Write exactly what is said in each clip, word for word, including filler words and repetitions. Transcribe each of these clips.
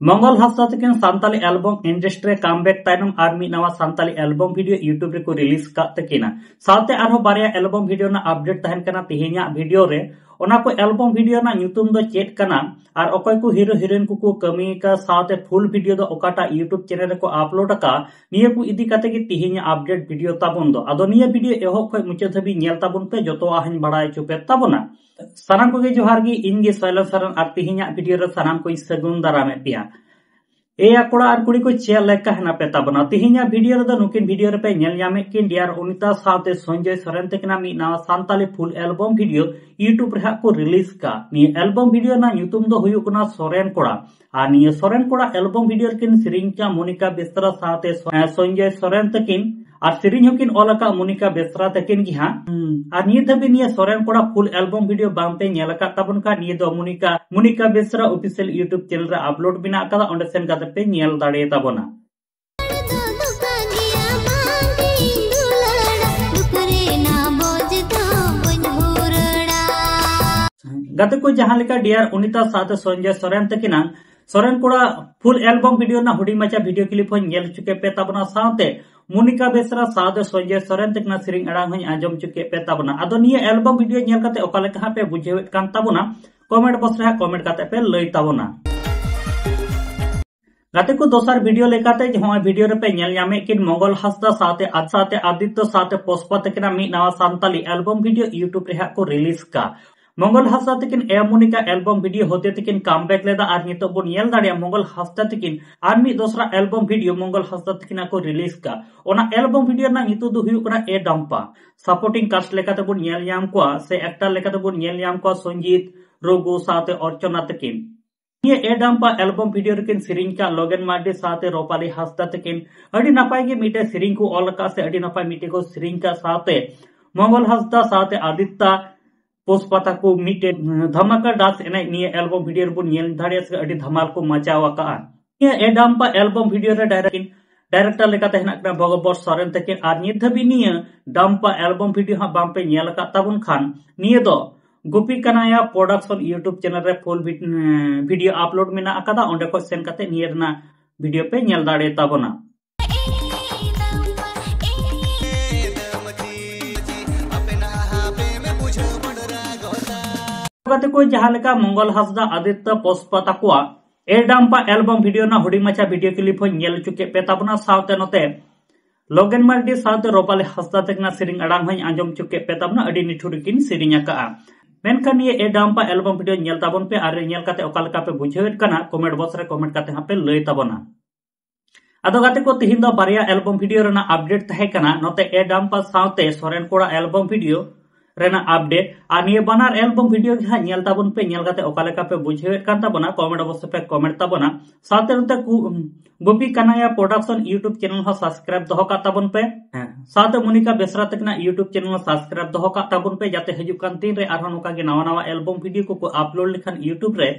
ᱢᱚᱝᱜᱚᱞ ᱦᱟᱸᱥᱫᱟ ᱛᱟᱹᱠᱤᱱ Santali album industry ᱨᱮ ᱠᱟᱢᱵᱮᱠ ᱛᱟᱭᱱᱚᱢ ᱟᱨ ᱢᱤᱫ ᱱᱟᱣᱟ ᱥᱟᱱᱛᱟᱞᱤ ᱮᱞᱵᱚᱢ ᱵᱷᱤᱰᱤᱭᱳ YouTube ᱨᱮᱠᱚ ᱨᱤᱞᱤᱡᱽ ᱟᱠᱟᱫ ᱛᱟᱹᱠᱤᱱᱟ᱾ ᱥᱟᱶᱛᱮ ᱟᱨᱦᱚᱸ ᱵᱟᱨᱭᱟ ᱮᱞᱵᱚᱢ ᱵᱷᱤᱰᱤᱭᱳ ᱨᱮᱱᱟᱜ ᱟᱯᱰᱮᱴ ᱛᱟᱦᱮᱱ ᱠᱟᱱᱟ ᱛᱮᱦᱮᱧᱟᱜ ᱵᱷᱤᱰᱤᱭᱳ ᱨᱮ᱾ ᱚᱱᱟ ᱠᱚ ᱮᱞᱵᱚᱢ ᱵᱷᱤᱰᱤᱭᱳ ᱨᱮᱱᱟᱜ ᱧᱩᱛᱩᱢ ᱫᱚ ᱪᱮᱫ ᱠᱟᱱᱟ ᱟᱨ ᱚᱠᱚᱭ ᱠᱚ ᱦᱤᱨᱳ ᱦᱤᱨᱳᱭᱤᱱ ᱠᱚᱠᱚ ᱠᱟᱹᱢᱤ ᱟᱠᱟᱫ, ᱥᱟᱶᱛᱮ ᱯᱷᱩᱞ ᱵᱷᱤᱰᱤᱭᱳ ᱫᱚ ᱚᱠᱟᱴᱟᱜ YouTube ᱪᱮᱱᱮᱞ ᱨᱮᱠᱚ ᱟᱯᱞᱳᱰ ᱟᱠᱟᱫ, ᱱᱤᱭᱟᱹ ᱠᱚ ᱤᱫᱤ ᱠᱟᱛᱮ ᱜᱮ ᱛᱮᱦᱮᱧᱟᱜ ᱟᱯᱰᱮᱴ ᱵᱷᱤᱰᱤᱭᱳ ᱛᱟᱵᱚᱱ ᱫᱚ᱾ ᱟᱫᱚ ᱱᱤᱭᱟᱹ ᱵᱷᱤᱰᱤᱭᱳ ᱮᱦᱚᱵ ᱠᱷᱚᱱ ᱢᱩᱪᱟᱹᱫ ᱫᱷᱟᱹᱵᱤᱡ ᱧᱮᱞ ᱛᱟᱵᱚᱱ ᱯᱮ, ᱡᱚᱛᱚᱣᱟᱜ ᱦᱚᱧ ᱵᱟᱲᱟᱭ ᱦᱚᱪᱚ ᱯᱮ ᱛᱟᱵᱚᱱᱟ᱾ ᱥᱟᱱᱟᱢ ᱠᱚᱜᱮ ᱡᱚᱦᱟᱨ ᱜᱮ, ᱤᱧ ᱜᱮ ᱥᱚᱭᱞᱚᱱ ᱥᱚᱨᱮᱱ ᱟᱨ ᱛᱮᱦᱮᱧᱟᱜ ᱵᱷᱤᱰᱤᱭᱳ ᱨᱮ ᱥᱟᱱᱟᱢ ᱠᱚᱧ ᱥᱟᱹᱜᱩᱱ ᱫᱟᱨᱟᱢᱮᱫ ᱯᱮᱭᱟ᱾ ᱮᱭᱟ ᱠᱚᱲᱟ ᱟᱨ ᱠᱩᱲᱤ ᱠᱚ, ᱪᱮᱫ ᱞᱮᱠᱟ ᱦᱮᱱᱟᱜ ᱯᱮ ᱛᱟᱵᱚᱱᱟ? ᱛᱮᱦᱮᱧᱟᱜ ᱵᱷᱤᱰᱤᱭᱳ ᱨᱮᱫᱚ ᱱᱩᱠᱤᱱ ᱵᱷᱤᱰᱤᱭᱳ ᱨᱮᱯᱮ ᱧᱮᱞ ᱧᱟᱢᱮᱫ ᱠᱤᱱ ᱰᱤᱭᱟᱨ ᱚᱱᱤᱛᱟ ᱥᱟᱶᱛᱮ ᱥᱚᱧᱡᱚᱭ ᱥᱚᱨᱮᱱ ᱛᱟᱹᱠᱤᱱᱟᱜ ᱢᱤᱫ ᱱᱟᱣᱟ ᱥᱟᱱᱛᱟᱞᱤ ᱯᱷᱩᱞ ᱮᱞᱵᱚᱢ ᱵᱷᱤᱰᱤᱭᱳ YouTube ᱨᱮ ᱦᱟᱸᱜ ᱠᱚ ᱨᱤᱞᱤᱡᱽ ᱠᱟᱜ᱾ ᱱᱤᱭᱟᱹ ᱮᱞᱵᱚᱢ ᱵᱷᱤᱰᱤᱭᱳ ᱨᱮᱱᱟᱜ ᱧᱩᱛᱩᱢ ᱫᱚ ᱦᱩᱭᱩᱜ ᱠᱟᱱᱟ ᱥᱚᱨᱮᱱ ᱠᱚᱲᱟ᱾ ᱟᱨ ᱱᱤᱭᱟᱹ ᱥᱚᱨᱮᱱ ᱠᱚᱲᱟ ᱮᱞᱵᱚᱢ ᱵᱷᱤᱰᱤᱭᱳ ᱨᱮᱠᱤᱱ ᱥᱮᱨᱮᱧ ᱠᱟᱜ ᱢᱚᱱᱤᱠᱟ ᱵᱮᱥᱨᱟ ᱥᱟᱶᱛᱮ ᱥᱚ-, ᱮ, ᱥᱚᱧᱡᱚᱭ ᱥᱚᱨᱮᱱ ᱛᱟᱹᱠᱤᱱ᱾ ᱟᱨ ᱥᱮᱨᱮᱧ ᱦᱚᱸᱠᱤᱱ ᱚᱞ ᱟᱠᱟᱫ ᱢᱚᱱᱤᱠᱟ ᱵᱮᱥᱨᱟ ᱛᱟᱹᱠᱤᱱ ᱜᱮ ᱦᱟᱸᱜ᱾ ᱦᱩᱸ᱾ ᱟᱨ ᱱᱤᱭᱟᱹ ᱫᱷᱟᱹᱵᱤᱡ ᱱᱤᱭᱟᱹ ᱥᱚᱨᱮᱱ ᱠᱚᱲᱟ ᱯᱷᱩᱞ ᱮᱞᱵᱚᱢ ᱵᱷᱤᱰᱤᱭᱳ ᱵᱟᱝ ᱯᱮ ᱧᱮᱞ ᱟᱠᱟᱫ ᱛᱟᱵᱚᱱ ᱠᱷᱟᱱ, ᱱᱤᱭᱟᱹ ᱫᱚ ᱢᱚᱱᱤᱠᱟ, ᱢᱚᱱᱤᱠᱟ ᱵᱮᱥᱨᱟ ᱚᱯᱷᱤᱥᱤᱭᱟᱞ YouTube ᱪᱮᱱᱮᱞ ᱨᱮ ᱟᱯᱞᱳᱰ ᱢᱮᱱᱟᱜ ᱟᱠᱟᱫᱟ, ᱚᱸᱰᱮ ᱥᱮᱱ ᱠᱟᱛᱮ ᱯᱮ ᱧᱮᱞ ᱫᱟᱲᱮᱭᱟᱛᱟ ᱵᱚᱱᱟ᱾ ᱜᱟᱛᱮ ᱠᱚ, ᱡᱟᱦᱟᱸ ᱞᱮᱠᱟ ᱰᱤᱭᱟᱨ ᱚᱱᱤᱛᱟ ᱥᱟᱶᱛᱮ ᱥᱚᱧᱡᱚᱭ ᱥᱚᱨᱮᱱ ᱛᱟᱹᱠᱤᱱᱟᱜ ᱥᱚᱨᱮᱱ ᱠᱚᱲᱟ ᱯᱷᱩᱞ ᱮᱞᱵᱚᱢ ᱵᱷᱤᱰᱤᱭᱳ ᱨᱮᱱᱟᱜ ᱦᱩᱰᱤᱧ ᱢᱟᱪᱷᱟ ᱵᱷᱤᱰᱤᱭᱳ ᱠᱞᱤᱯ ᱦᱚᱸᱧ ᱧᱮᱞ ᱦᱚᱪᱚ ᱠᱮᱫ ᱯᱮ ᱛᱟᱵᱚᱱᱟ, ᱥᱟᱶᱛᱮ ᱢᱚᱱᱤᱠᱟ ᱵᱮᱥᱨᱟ ᱥᱟᱶᱛᱮ ᱥᱚᱧᱡᱚᱭ ᱥᱚᱨᱮᱱ ᱛᱟᱹᱠᱤᱱᱟᱜ ᱥᱮᱨᱮᱧ ᱟᱲᱟᱝ ᱦᱚᱸᱧ ᱟᱸᱡᱚᱢ ᱦᱚᱪᱚ ᱠᱮᱫ ᱯᱮ ᱛᱟᱵᱚᱱᱟ᱾ ᱟᱫᱚ ᱱᱤᱭᱟᱹ ᱮᱞᱵᱚᱢ ᱵᱷᱤᱰᱤᱭᱳ ᱧᱮᱞ ᱠᱟᱛᱮ ᱚᱠᱟ ᱞᱮᱠᱟ ᱦᱟᱸᱜ ᱯᱮ ᱵᱩᱡᱷᱟᱹᱣᱮᱫ ᱠᱟᱱ ᱛᱟᱵᱚᱱᱟ, ᱠᱚᱢᱮᱱᱴ ᱵᱚᱠᱥ ᱨᱮ ᱦᱟᱸᱜ ᱠᱚᱢᱮᱱᱴ ᱠᱟᱛᱮ ᱯᱮ ᱞᱟᱹᱭ ᱛᱟᱵᱚᱱᱟ᱾ ᱜᱟᱛᱮ ᱠᱚ, ᱫᱚᱥᱟᱨ ᱵᱷᱤᱰᱤᱭᱳ ᱞᱮᱠᱟᱛᱮ ᱱᱚᱜᱼᱚᱭ ᱵᱷᱤᱰᱤᱭᱳ ᱨᱮᱯᱮ ᱧᱮᱞ ᱧᱟᱢᱮᱫ ᱠᱤᱱ ᱢᱚᱝᱜᱚᱞ ᱦᱟᱸᱥᱫᱟ ᱥᱟᱶᱛᱮ ᱟᱫ-, ᱥᱟᱶᱛᱮ ᱟᱫᱤᱛᱛᱚ ᱥᱟᱶᱛᱮ ᱯᱩᱥᱯᱟ ᱛᱟᱹᱠᱤᱱᱟᱜ ᱢᱤᱫ ᱱᱟᱣᱟ ᱥᱟᱱᱛᱟᱞᱤ ᱮᱞᱵᱚᱢ ᱵᱷᱤᱰᱤᱭᱳ YouTube ᱨᱮ ᱦᱟᱸᱜ ᱠᱚ ᱨᱤᱞᱤᱡᱽ ᱠᱟᱜ᱾ ᱢᱚᱝᱜᱚᱞ ᱦᱟᱸᱥᱫᱟ ᱛᱟᱹᱠᱤᱱ ᱮ ᱢᱚᱱᱤᱠᱟ ᱮᱞᱵᱚᱢ ᱵᱷᱤᱰᱤᱭᱳ ᱦᱚᱛᱮ ᱛᱮᱠᱤᱱ ᱠᱟᱢᱵᱮᱠ ᱞᱮᱫᱟ ᱟᱨ ᱱᱤᱛᱚᱜ ᱵᱚᱱ ᱧᱮᱞ ᱫᱟᱲᱮᱭᱟᱜᱼᱟ ᱢᱚᱝᱜᱚᱞ ᱦᱟᱸᱥᱫᱟ ᱛᱟᱹᱠᱤᱱ ᱟᱨ ᱢᱤᱫ ᱫᱚᱥᱨᱟ ᱮᱞᱵᱚᱢ ᱵᱷᱤᱰᱤᱭᱳ ᱢᱚᱝᱜᱚᱞ ᱦᱟᱸᱥᱫᱟ ᱛᱟᱹᱠᱤᱱᱟᱜ ᱠᱚ ᱨᱤᱞᱤᱡᱽ ᱠᱟᱜ᱾ ᱚᱱᱟ ᱮᱞᱵᱚᱢ ᱵᱷᱤᱰᱤᱭᱳ ᱨᱮᱱᱟᱜ ᱧᱩᱛᱩᱢ ᱫᱚ ᱦᱩᱭᱩᱜ ᱠᱟᱱᱟ ᱮ ᱰᱟᱢᱯᱟ᱾ ᱥᱟᱯᱳᱨᱴᱤᱝ ᱠᱟᱥᱴ ᱞᱮᱠᱟᱛᱮ ᱵᱚᱱ ᱧᱮᱞ ᱧᱟᱢ ᱠᱚᱣᱟ ᱥᱮ ᱮᱠᱴᱟᱨ ᱞᱮᱠᱟᱛᱮ ᱵᱚᱱ ᱧᱮᱞ ᱧᱟᱢ ᱠᱚᱣᱟ ᱥᱚᱧᱡᱤᱛ, ᱨᱚᱜᱷᱩ ᱥᱟᱶᱛᱮ ᱚᱨᱪᱚᱱᱟ ᱛᱟᱹᱠᱤᱱ᱾ ᱱᱤᱭᱟᱹ ᱮ ᱰᱟᱢᱯᱟ ᱮᱞᱵᱚᱢ ᱵᱷᱤᱰᱤᱭᱳ ᱨᱮᱠᱤᱱ ᱥᱮᱨᱮᱧ ᱠᱟᱜ ᱞᱚᱜᱮᱱ ᱢᱟᱨᱰᱤ ᱥᱟᱶᱛᱮ ᱨᱚᱯᱟᱞᱤ ᱦᱟᱸᱥᱫᱟ ᱛᱟᱹᱠᱤᱱ ᱟᱹᱰᱤ ᱱᱟᱯᱟᱭ ᱜᱮ ᱢᱤᱫᱴᱮᱡ ᱥᱮᱨᱮᱧ ᱠᱚ ᱚᱞ ᱟᱠᱟᱫ ᱥᱮ ᱟᱹᱰᱤ ᱱᱟᱯᱟᱭ ᱢᱤᱫᱴᱮᱡ ᱠᱚ ᱥᱮᱨᱮᱧ ᱠᱟᱜ, ᱥᱟᱶᱛᱮ ᱢᱚᱝᱜᱚᱞ ᱦᱟᱸᱥᱫᱟ ᱥᱟᱶᱛᱮ ᱟᱫᱤᱛᱛᱟ ᱯᱩᱥᱯᱟ ᱛᱟᱠᱚ ᱢᱤᱫᱴᱮᱡ ᱫᱷᱟᱢᱟᱠᱟ ᱰᱟᱱᱥ ᱮᱱᱮᱡ ᱱᱤᱭᱟᱹ ᱮᱞᱵᱚᱢ ᱵᱷᱤᱰᱤᱭᱳ ᱨᱮᱵᱚᱱ ᱧᱮᱞ ᱫᱟᱲᱮᱭᱟᱜᱼᱟ ᱥᱮ ᱟᱹᱰᱤ ᱫᱷᱟᱢᱟᱞ ᱠᱚ ᱢᱟᱪᱟᱣ ᱟᱠᱟᱜᱼᱟ᱾ ᱱᱤᱭᱟᱹ ᱮ ᱰᱟᱢᱯᱟ ᱮᱞᱵᱚᱢ ᱵᱷᱤᱰᱤᱭᱳ ᱨᱮ ᱰᱟᱭᱨᱮᱠᱴ, ᱰᱟᱭᱨᱮᱠᱴᱚᱨ ᱞᱮᱠᱟᱛᱮ ᱦᱮᱱᱟᱜ ᱠᱤᱱᱟ ᱵᱷᱚᱜᱚᱵᱚᱨ ᱥᱚᱨᱮᱱ ᱛᱟᱹᱠᱤᱱ᱾ ᱟᱨ ᱱᱤᱛ ᱫᱷᱟᱹᱵᱤᱡ ᱱᱤᱭᱟᱹ ᱰᱟᱢᱯᱟ ᱮᱞᱵᱚᱢ ᱵᱷᱤᱰᱤᱭᱳ ᱦᱟᱸᱜ ᱵᱟᱝᱯᱮ ᱧᱮᱞ ᱟᱠᱟᱫ ᱛᱟᱵᱚᱱ ᱠᱷᱟᱱ, ᱱᱤᱭᱟᱹ ᱫᱚ ᱜᱳᱯᱤ ᱠᱟᱱᱟᱭᱟ ᱯᱨᱚᱰᱟᱠᱥᱚᱱ YouTube ᱪᱮᱱᱮᱞ ᱨᱮ ᱯᱷᱩᱞ ᱵᱷᱤᱰᱤᱭᱳ ᱟᱯᱞᱳᱰ ᱢᱮᱱᱟᱜ ᱟᱠᱟᱫᱟ, ᱚᱸᱰᱮ ᱠᱷᱚᱱ ᱥᱮᱱ ᱠᱟᱛᱮ ᱱᱤᱭᱟᱹ ᱨᱮᱱᱟᱜ ᱵᱷᱤᱰᱤᱭᱳ ᱯᱮ ᱧᱮᱞ ᱫᱟᱲᱮ ᱛᱟᱵᱚᱱᱟ᱾ ᱜᱟᱛᱮ ᱠᱚ, ᱡᱟᱦᱟᱸ ᱞᱮᱠᱟ ᱢᱚᱝᱜᱚᱞ ᱦᱟᱸᱥᱫᱟ, ᱟᱫᱤᱛᱛᱚ ᱯᱩᱥᱯᱟ ᱛᱟᱠᱚᱣᱟᱜ ᱮ ᱰᱟᱢᱯᱟ ᱮᱞᱵᱟᱢ ᱵᱷᱤᱰᱤᱭᱳ ᱨᱮᱱᱟᱜ ᱦᱩᱰᱤᱧ ᱢᱟᱪᱷᱟ ᱵᱷᱤᱰᱤᱭᱳ ᱠᱞᱤᱯ ᱦᱚᱸᱧ ᱧᱮᱞ ᱦᱚᱪᱚ ᱠᱮᱫ ᱯᱮ ᱛᱟᱵᱚᱱᱟ, ᱥᱟᱶᱛᱮ ᱱᱚᱛᱮ ᱞᱚᱜᱮᱱ ᱢᱟᱨᱰᱤ ᱥᱟᱶᱛᱮ ᱨᱚᱯᱟᱞᱤ ᱦᱟᱸᱥᱫᱟ ᱛᱟᱹᱠᱤᱱᱟᱜ ᱥᱮᱨᱮᱧ ᱟᱲᱟᱝ ᱦᱚᱸᱧ ᱟᱸᱡᱚᱢ ᱦᱚᱪᱚ ᱠᱮᱫ ᱯᱮ ᱛᱟᱵᱚᱱᱟ᱾ ᱟᱹᱰᱤ ᱱᱤᱴᱷᱩᱨ ᱜᱮᱠᱤᱱ ᱥᱮᱨᱮᱧ ᱟᱠᱟᱫᱼᱟ᱾ ᱢᱮᱱᱠᱷᱟᱱ ᱱᱤᱭᱟᱹ ᱮ ᱰᱟᱢᱯᱟ ᱮᱞᱵᱟᱢ ᱵᱷᱤᱰᱤᱭᱳ ᱧᱮᱞ ᱛᱟᱵᱚᱱ ᱯᱮ ᱟᱨ ᱧᱮᱞ ᱠᱟᱛᱮ ᱚᱠᱟ ᱞᱮᱠᱟ ᱯᱮ ᱵᱩᱡᱷᱟᱹᱣᱮᱫ ᱠᱟᱱᱟ, ᱠᱚᱢᱮᱱᱴ ᱵᱚᱠᱥ ᱨᱮ ᱠᱚᱢᱮᱱᱴ ᱠᱟᱛᱮ ᱦᱟᱸᱜ ᱯᱮ ᱞᱟᱹᱭ ᱛᱟᱵᱚᱱᱟ᱾ ᱟᱫᱚ ᱜᱟᱛᱮ ᱠᱚ, ᱛᱤᱦᱤᱧ ᱫᱚ ᱵᱟᱨᱭᱟ ᱮᱞᱵᱟᱢ ᱵᱷᱤᱰᱤᱭᱳ ᱨᱮᱱᱟᱜ ᱟᱯᱰᱮᱴ ᱛᱟᱦᱮᱸ ᱠᱟᱱᱟ, ᱱᱚᱛᱮ ᱮ ᱰᱟᱢᱯᱟ ᱥᱟᱶᱛᱮ ᱥᱚᱨᱮᱱ ᱠᱚᱲᱟ ᱮᱞᱵᱟᱢ ᱵᱷᱤᱰᱤᱭᱳ ᱨᱮᱱᱟᱜ ᱟᱯᱰᱮᱴ᱾ ᱟᱨ ᱱᱤᱭᱟᱹ ᱵᱟᱱᱟᱨ ᱮᱞᱵᱟᱢ ᱵᱷᱤᱰᱤᱭᱳ ᱜᱮ ᱦᱟᱸᱜ ᱧᱮᱞ ᱛᱟᱵᱚᱱ ᱯᱮ, ᱧᱮᱞ ᱠᱟᱛᱮ ᱚᱠᱟ ᱞᱮᱠᱟ ᱯᱮ ᱵᱩᱡᱷᱟᱹᱣᱮᱫ ᱠᱟᱱ ᱛᱟᱵᱚᱱᱟ, ᱠᱚᱢᱮᱱᱴ ᱵᱚᱠᱥ ᱨᱮ ᱯᱮ ᱠᱚᱢᱮᱱᱴ ᱛᱟᱵᱚᱱᱟ᱾ ᱥᱟᱶᱛᱮ ᱱᱚᱛᱮ ᱠᱩ-, ᱜᱳᱯᱤ ᱠᱟᱱᱟᱭᱟ ᱯᱨᱚᱰᱟᱠᱥᱚᱱ YouTube ᱪᱮᱱᱮᱞ ᱦᱚᱸ ᱥᱟᱵᱥᱠᱨᱟᱭᱤᱵ ᱫᱚᱦᱚ ᱠᱟᱜ ᱛᱟᱵᱚᱱ ᱯᱮ᱾ ᱦᱮᱸ, ᱥᱟᱶᱛᱮ ᱢᱚᱱᱤᱠᱟ ᱵᱮᱥᱨᱟ ᱛᱟᱹᱠᱤᱱᱟᱜ YouTube ᱪᱮᱱᱮᱞ ᱦᱚᱸ ᱥᱟᱵᱥᱠᱨᱟᱭᱤᱵ ᱫᱚᱦᱚ ᱠᱟᱜ ᱛᱟᱵᱚᱱ ᱯᱮ, ᱡᱟᱛᱮ ᱦᱤᱡᱩᱜ ᱠᱟᱱ ᱫᱤᱱ ᱨᱮ ᱟᱨᱦᱚᱸ ᱱᱚᱝᱠᱟ ᱜᱮ ᱱᱟᱣᱟ ᱱᱟᱣᱟ ᱮᱞᱵᱟᱢ ᱵᱷᱤᱰᱤᱭᱳ ᱠᱚᱠᱚ ᱟᱯᱞᱳᱰ ᱞᱮᱠᱷᱟᱱ YouTube ᱨᱮ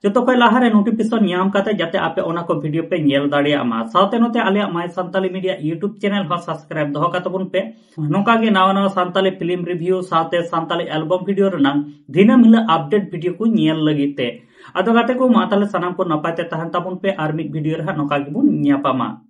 ᱡᱚᱛᱚ ᱠᱷᱚᱱ ᱞᱟᱦᱟ ᱨᱮ ᱱᱳᱴᱤᱯᱷᱤᱠᱮᱥᱚᱱ ᱧᱟᱢ ᱠᱟᱛᱮ ᱡᱟᱛᱮ ᱟᱯᱮ ᱚᱱᱟ ᱠᱚ ᱵᱷᱤᱰᱤᱭᱳ ᱯᱮ ᱧᱮᱞ ᱫᱟᱲᱮᱭᱟᱜ ᱢᱟ᱾ ᱥᱟᱶᱛᱮ ᱱᱚᱛᱮ ᱟᱞᱮᱭᱟᱜ My Santali Media YouTube channel ᱦᱚᱸ ᱥᱟᱵᱥᱠᱨᱟᱭᱤᱵ ᱫᱚᱦᱚ ᱠᱟᱜ ᱛᱟᱵᱚᱱ ᱯᱮ, ᱱᱚᱝᱠᱟ ᱜᱮ ᱱᱟᱣᱟ ᱱᱟᱣᱟ ᱥᱟᱱᱛᱟᱞᱤ ᱯᱷᱤᱞᱢ ᱨᱤᱵᱷᱤᱭᱩ ᱥᱟᱶᱛᱮ ᱥᱟᱱᱛᱟᱞᱤ ᱮᱞᱵᱟᱢ ᱵᱷᱤᱰᱤᱭᱳ ᱨᱮᱱᱟᱜ ᱫᱤᱱᱟᱹᱢ ᱦᱤᱞᱳᱜ ᱟᱯᱰᱮᱴ ᱵᱷᱤᱰᱤᱭᱳ ᱠᱚ ᱧᱮᱞ ᱞᱟᱹᱜᱤᱫ ᱛᱮ᱾ ᱟᱫᱚ ᱜᱟᱛᱮ ᱠᱚ, ᱢᱟ ᱛᱟᱦᱞᱮ ᱥᱟᱱᱟᱢ ᱠᱚ ᱱᱟᱯᱟᱭ ᱛᱮ ᱛᱟᱦᱮᱱ ᱛᱟᱵᱚᱱ ᱯᱮ, ᱟᱨ ᱢᱤᱫ ᱵᱷᱤᱰᱤᱭᱳ ᱨᱮ ᱦᱟᱸᱜ ᱱᱚᱝᱠᱟ ᱜᱮᱵᱚᱱ ᱧᱟᱯᱟᱢᱟ᱾